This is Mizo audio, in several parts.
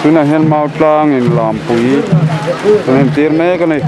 Tunah hian mau tlang in lampui an entir mek a ni.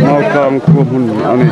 Nautlang khua hmun a ni.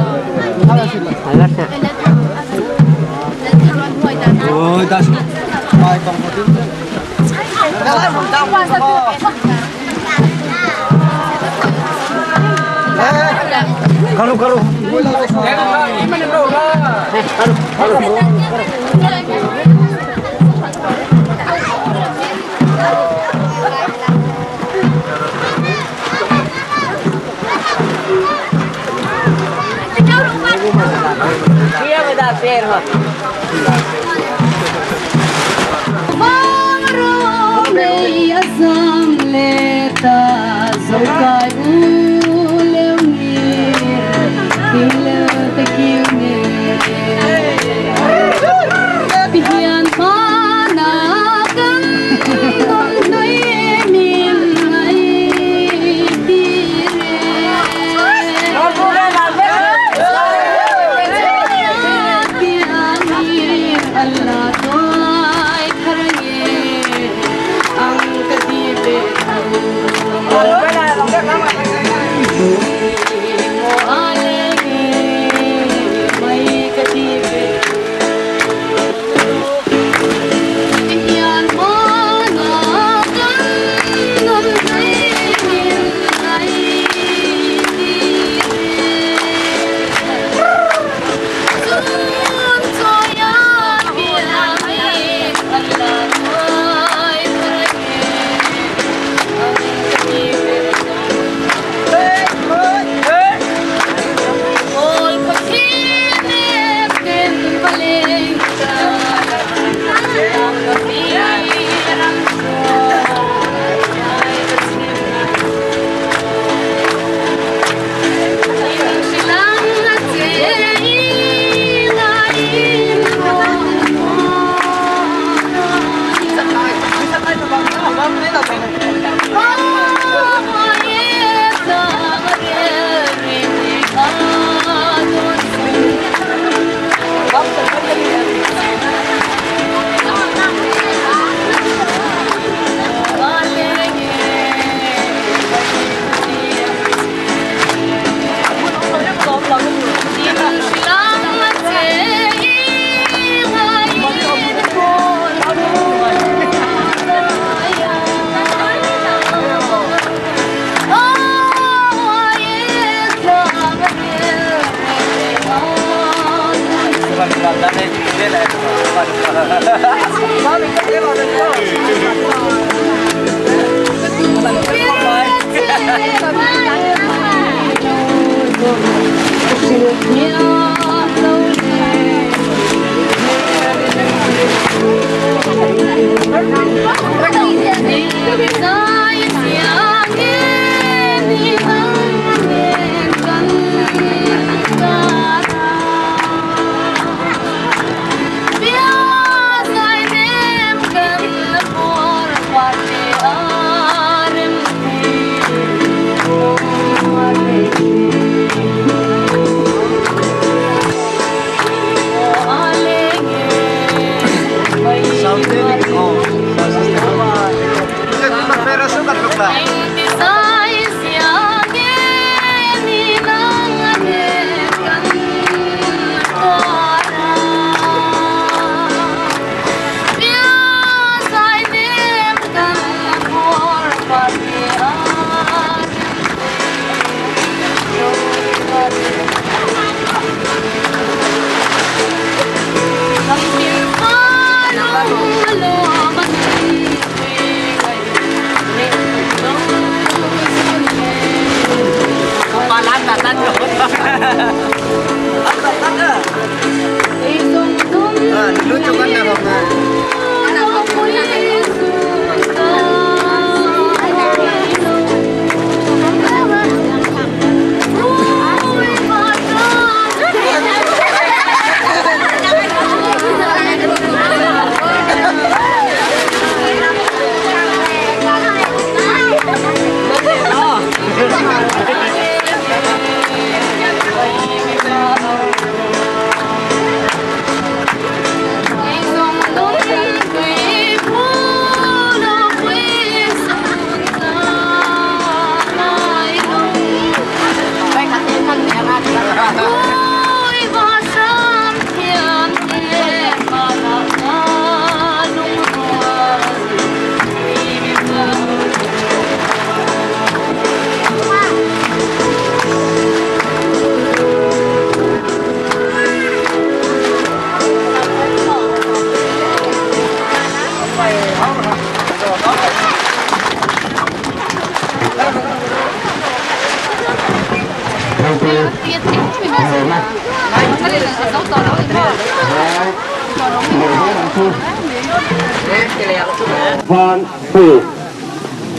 Khan hei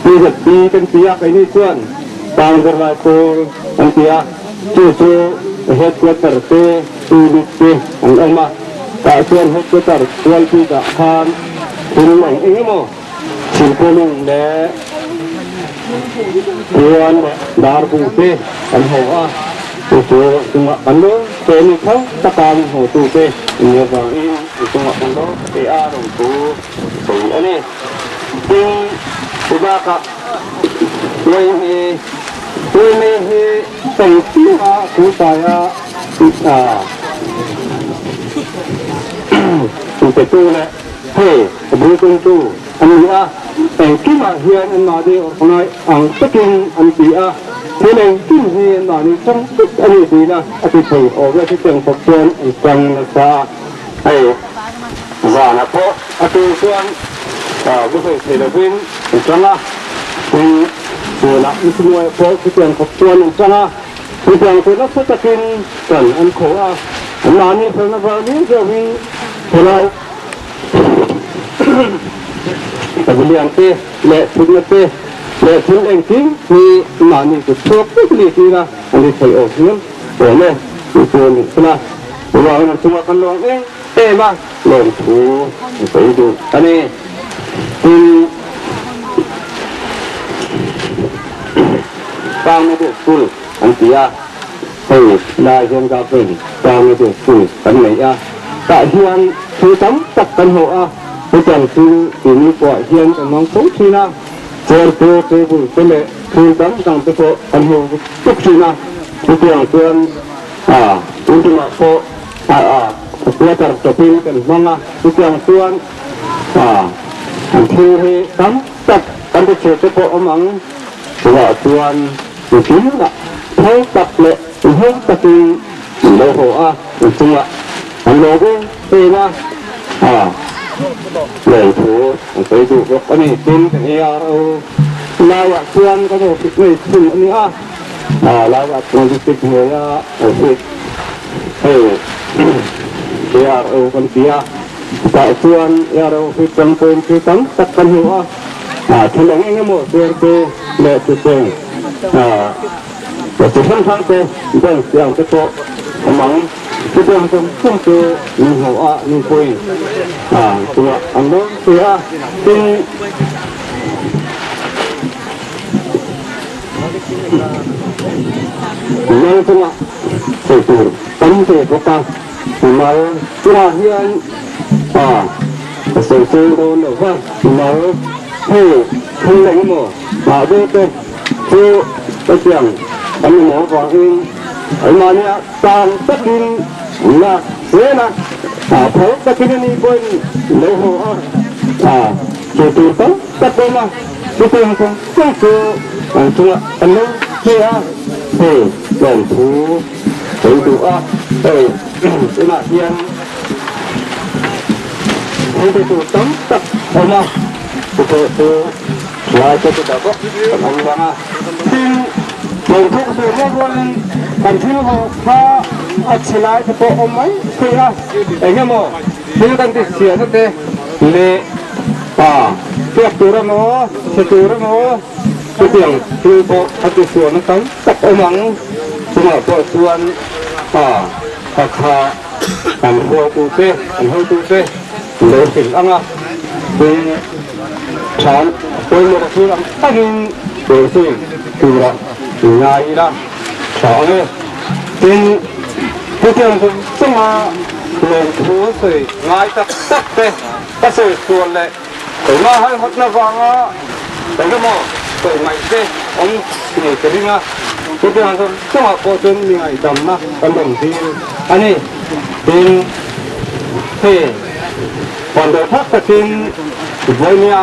PZP kan ti a, keini chuan Tang Zirlai Pawl an ti a, chu chu headquarter te unit te an awm a, tah chuan headquarter kual bikah khan thil eng eng emaw silpawlung leh puan leh darbu te an ho a, chu chu chungah kan lo pe ni tho taka min hotu te an nih avangin an chungah kan lo pe a rawn thu sawi a ni. Tin, chu bakah Tuaimi Tuaimi hi engtinga kultaia inpetu leh hei a bultumtu a ni a, engkimah hian anmahni awrhnai ang takin an ti a, thil engkim hi anmahni chang vek a ni tihna a ti thei awm e, chutiang bawk chuan an chang nasa a, hei zanah pawh a tur chuan va sawi thei lovin an chang a, tin tunah Mithmuaiah pawh chutiang khawp chuan an chang a. Chutiang chu nasa takin kan an kho a, mahni felna val miau viauin helai pavilion te leh thutna te leh thil engkim hi mahni kut chhuak vek ni tir a, a ni thei awm hial awm e tih chu a ni thung a. Chuvangin an chungah kan lawm em em a, lawmthu an sawi duh a ni. Tin. Primary School an ti a, hei lai hian Government Primary School kan nei a, tah hian thil tam tak kan hawh a, hetiang thil tini pawh hian kan hmang fo thin a, chair te, table te leh thil dang dang te pawh kan hawh vek vek thin a, chutiang chuan tun tumah pawh water tap in kan hmang a, chutiang chuan an thil hi tam tak kan ti chhe te pawh awm ang. Chuvah chuan mitinah phal tak leh inhawng takin an lo haw a, an chungah an lo veng em a, a lawmthu an sawi duh bawk a ni. Tin, kan ARO laiah chuan kan office ngei chhun a ni a, a laiah chuan district hnuaia office hei ARO kan ti a, chutah chuan ARO office chang pawhin thil tam tak kan hmu a. Thil eng eng emaw chair te leh thutthleng chi hrang hrang te bench te ang te pawh awm ang. Chutiang zawng zawng chu min hmuh a min pawhin chungah an lo ti a. Tin, mal chungah sawi tur tam ve bawk a, mal chungah hian Ka sawi sawi dawn lo va, mal hei thil eng emaw mah deuh te chu hetiang an mamawh avangin anmahnia tang takin an lak zel a, phal takin a ni pawhin lo haw a, chu tur tam tak awm a, chutiang zawng zawng chu an chungah an lo che a, hei lawmthu sawi duh a, hei tunah hian. Thil tur tam tak awm a, chutah chu lai te chu dah bawk kan awm vang a. Tin, lawngthawk tur rual rualin kan thil ho kha a chhe lai te pawh awm mai thei a, eng emaw thil kan ti chhiahna te leh pek tur emaw chhe tur emaw chutiang thil pawh a ti chhuahna tam tak awm ang. Chungah pawh chuan kha. An hruaitute, an hotute lo hrilh ang a, tin than pawimawh thil ang takin bawhzui tura ngai ila tha ang e. Tin, hetiang zawng zawnga lawmthu sawi ngai tak tak te ka sawi sual leh keimah haihawtna vanga engemaw sawi ngaih te awm ngei ka ring a, chutiang zawng zawngah pawh chuan mi ngaihdamna kan rawn dil a ni. Tin, hei huan deuh thak takin vawinia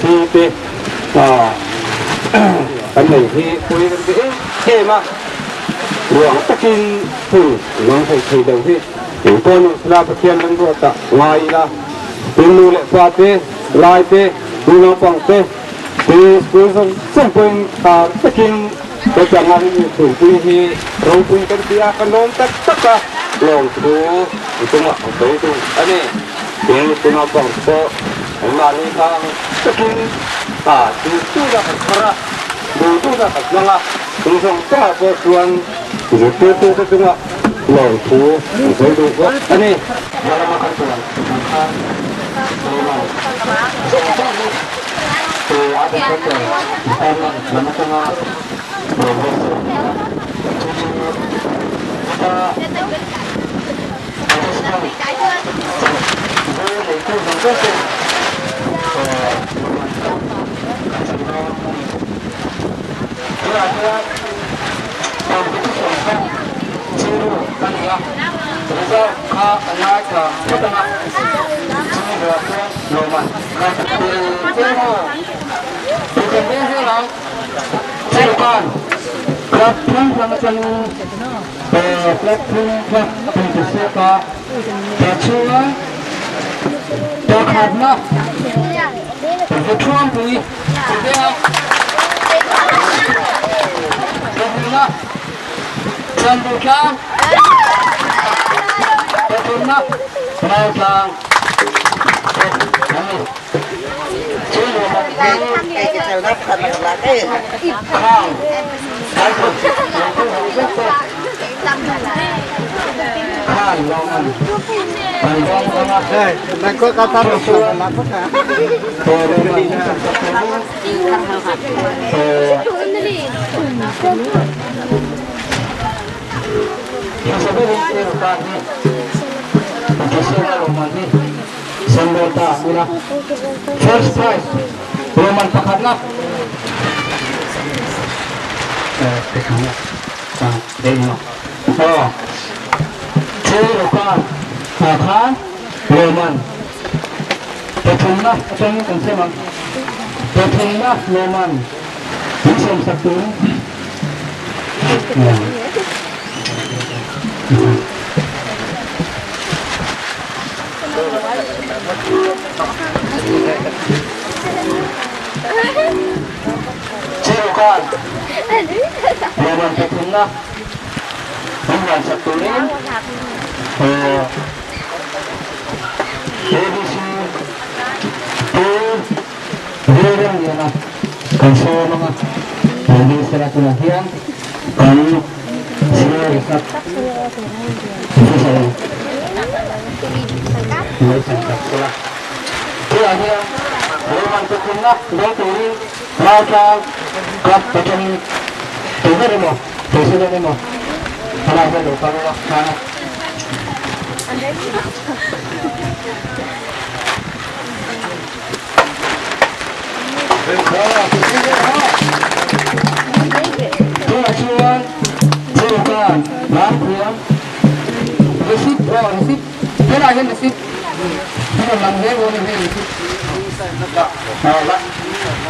thi te kan nei hi pui kan ti em em a, ruang takin hun nang thei thei lo hi engpawh ni sela Pathian kan ruat ah ngai ila. Tin nu leh pa te, lai te, nu naupang te, tin school zawng zawng pawhin tar takin. Hetianga hemi chhungpui hi ropui kan ti a, ka lawm tak tak a, lawmthu i chungah ka sawi duh a ni. Tin, tuna bang pawh anmahni hang takin a duh duhna kan thar a, duh duhna kan hmang a, chung zawng zawngah pawh chuan zirtirtute chungah lawmthu kan sawi duh bawk a ni. Hma lama kan tuan ang khan Roman zawng zawng hi he Art and Culture Department lam atanga rawn buatsaih a ni a, chu chu heta participant chanvo neitu zawng zawng ten lawmman kan sawi dawn a ni. Tunah hian competition kha zero a ni a, result kha a ngaithla phawt ang a, chumi buah chuan lawmman kan pe zel maw? Tukan veng zel ang, Chilkan club hrang hrang atangin club thum kha a intisek a, tah chuan pakhatna Vuthuampui Tuveng a, pahnihna Chanbutlang, pathumna Mautlang te an ni. Chu lawmawm hi khang Bible lawmtu zawng zawng te khan lawm an dawng ang a. Chu chuan he lawmman hi kan sak turin hmasa berin Eruka hi Joshua lawmman hi sem dawn ta ila. First prize lawmman pakhatna Eruka khan lawmman Pathumna atangin kan sem ang. Pathumna lawmman min sawmsak turin. Chirukan lawmman pathumna min hlansak turin ABC Pu Rilremliana kan sawm ang a, Pu Sela tunah hian kan Senior Result Officer in lo chan tak sela. Tunah hian Roman pathumna dawng turin Raltlang Club atangin tu ber emaw President emaw helai hian lo kal ula tan a. Tunah chuan Chilkan Ramkhuang receipt aw receipt helai hian receipt hi rawn lang hle dawn a ni hei receipt la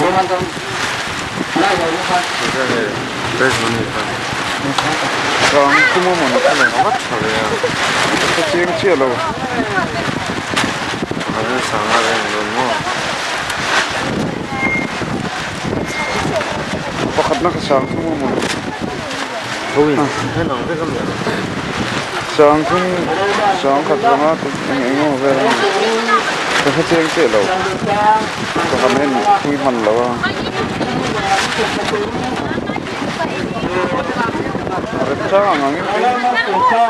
Roman ram lai lo na khan. Sang thum a mawn kha leh vat tha ve a, ka chiang chiah lo. Pakhatna kha sang thum a mawn sang thum sang khat vanga eng eng emaw vel a ni ka hre chiang chiah lo ka han en thui hman lo a. A rem chang ang angin phei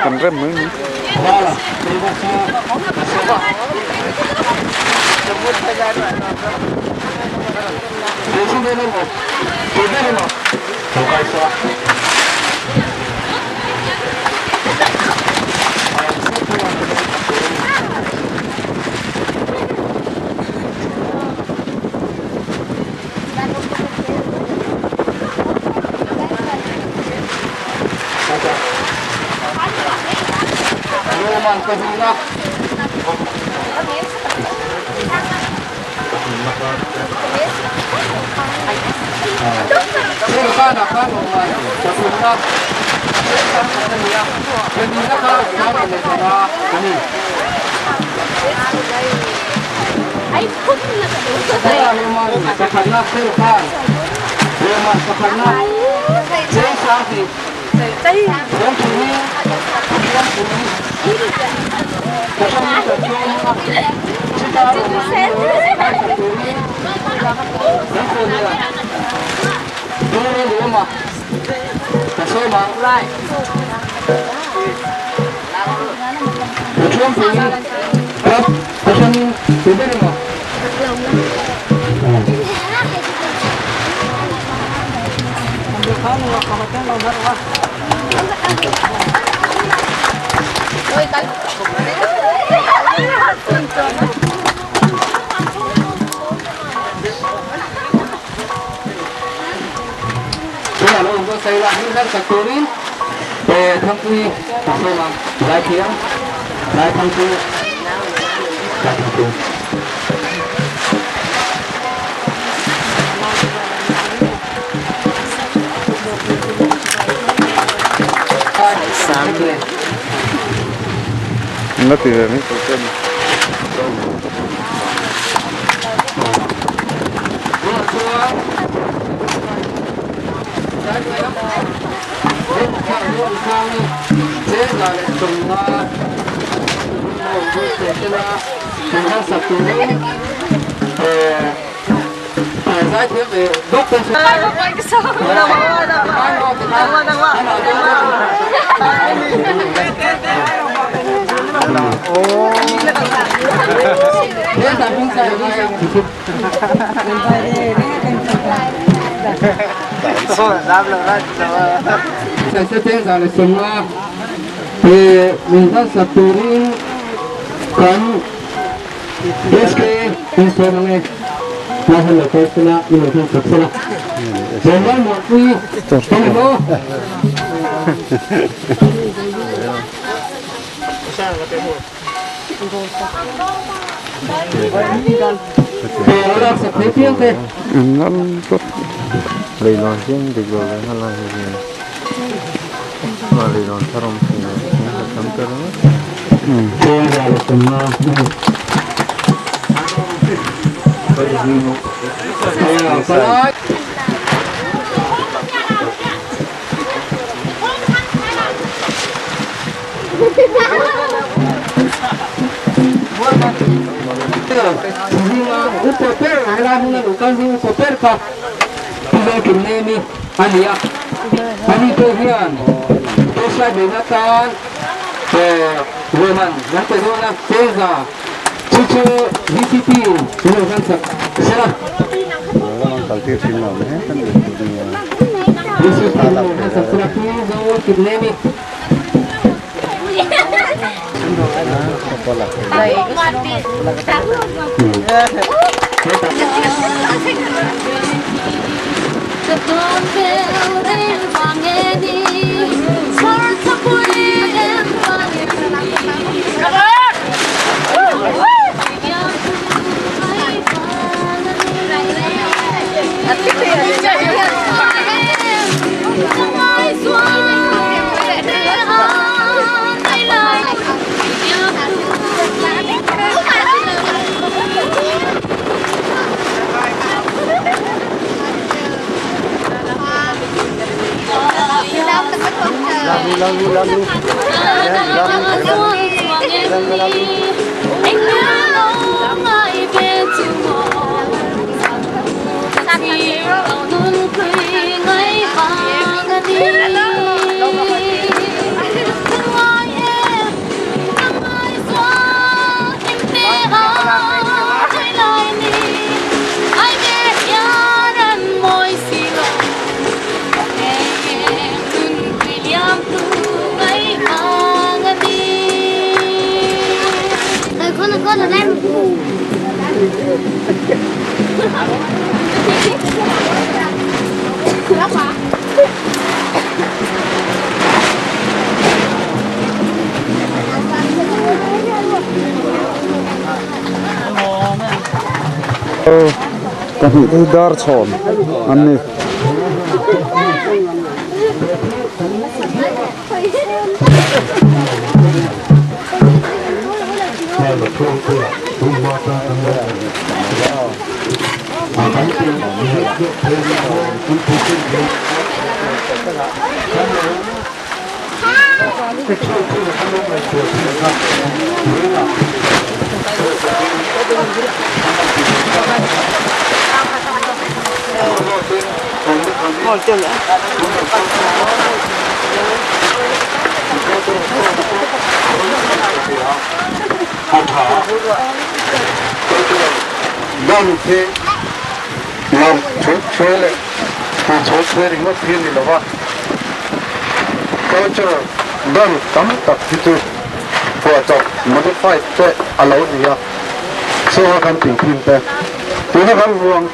kan rem mai ni. La ti ve mai tur che a ni. Leilawn hian dik lo ve ngal a hei hian a leilawn thar awm thei lo thing a tam ta ringawt Pahnih te hi dar chhawn an ni. Culture dance tam tak hi chu phuahchawp, modified, te a lo ni a, chunga kan tih thin te. Tuna kan ruang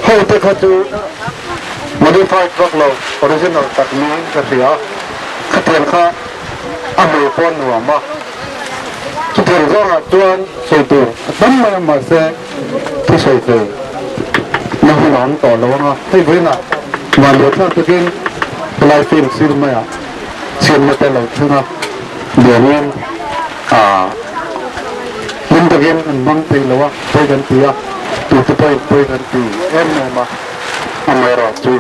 ho te kha chu modified vak lo, original tak niin ka hria. Khatiang kha a hmuh pawh nuam a, chutiang zawngah chuan sawi tur a tam mai a, mahse thu sawi thei na hun a awm tawh lo ang a, hei vawiinah vanduai thlak takin helai field sir maiah chhiatna te lo thleng a, lianin ah hlim takin an hmang thei lo a, pawi kan ti a, tute pawhin pawi kan ti em em a, amaherawh chu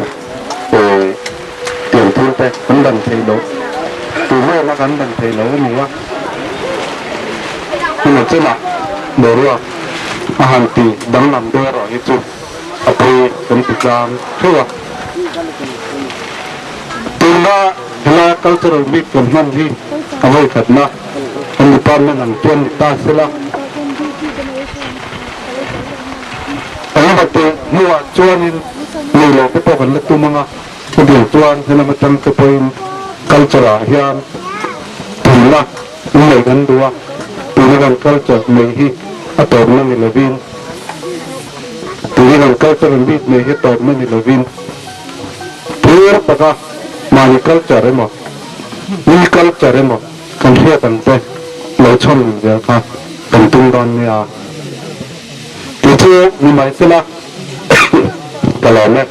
eh tiang thil te kan dan thei loh, tu hnena kan dan thei lo a ni a, hemi chenah boruak a han ti danglam deuh erawh hi chu a pawi kan ti tlang theuh a. Tuna helai cultural week kan hman hi a vawikhatna kan department ang chuan ni ta sela. Engemaw teh hnuah chuanin nei loh te pawh kan la tum ang a, chutiang chuan helam atang te pawhin culture ah hian tumna in neih kan duh a, tuna kan culture nei hi a tawpna ni lovin, tuna kan culture bik nei hi a tawpna ni lovin phur taka mahni culture emaw mi culture emaw kan hriat ang te lo chhawn zel kha kan tum dawn nia. Tih chu ni mai sela ka lawm e.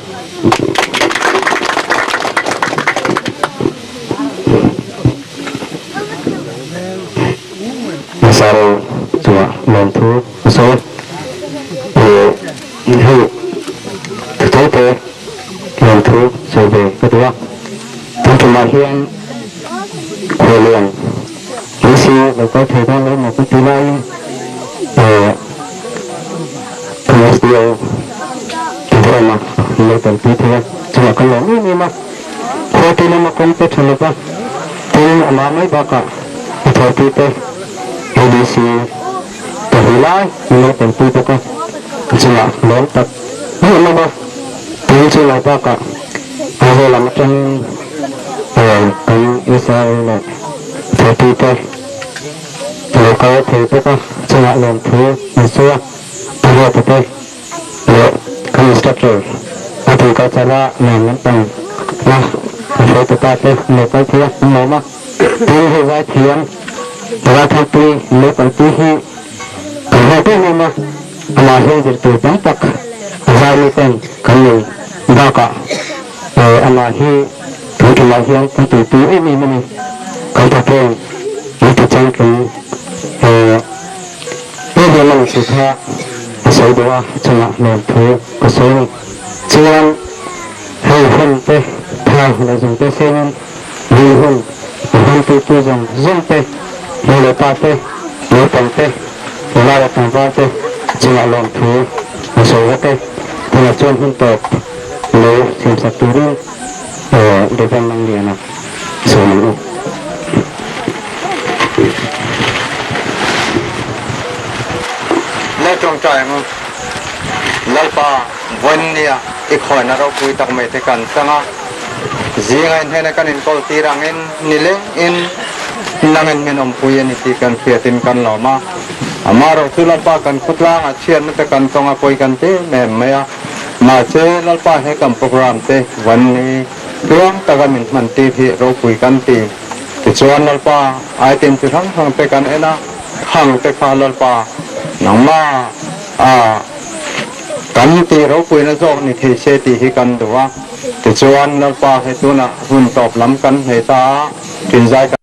Pasal chungah lawmthu a sawi i hei thu te lawmthu sawi ve ka duh a. Tun tumah hian khuallian VC lo kal thei dawn lo emaw ka ti laiin PSDO inkhawmah an lo kalpui thei a, chungah kan lawm em em a. Khuate lama kawng te tha lova tin a mah mai bakah a thawhpui te ADC te hui lai an lo kalpui bawk a, chungah lawm tak em em a. Tin chu lo bakah Aizawl lam atangin kan SRA leh thawhpui te lo kal thei bawk a, chungah lawmthu an sawi a, Pu Ruata te leh kan instructor a tui kal chara lam lampang la a hruaitu pa te an lo kal thei a, an lawm a, tin hei vai thiam Ralthangpui an lo kalpui hi kan hlawk em em a, amah hian zirtur tam tak a zai mi ten kan nei bakah amah hi tun tumah hian kan tuipui em em a ni, kan thawkeng min ti changtlung. He hmun a ni kha ka sawi duh a, chungah lawmthu ka sawi a ni. Chuan hei hun te tha leh zawng te sengin mi hun a hmanpuitu zawng zawng te, nu leh pa te, naupang te, nula leh tlangval te chungah lawmthu ka sawi vek e. Tunah chuan hun tawp lo siamsak turin Devan Mangliana sawi ang u. Lal tawngtai ang u. Lalpa, vawinia i khawina ropui tak mai te kan chang a. Zinga in hnena kan inkawl tir angin nileng in nangin min awmpui a ni tih kan hriatin kan lawm a. Amaherawh chu Lalpa kan khawtlangah chhiatna te kan tawng a pawi kan ti em em mai a. Mahse Lalpa he kan program te vawinia tluang taka min hman tir hi ropui kan ti. Tichuan Lalpa, item chi hrang hrang te kan en a, khang te kha Lalpa nangmah a kan tih ropuina zawk ni thei se tih hi kan duh a. Tichuan Lalpa he tunah hun tawp lam kan hnei ta a, tinzai kan.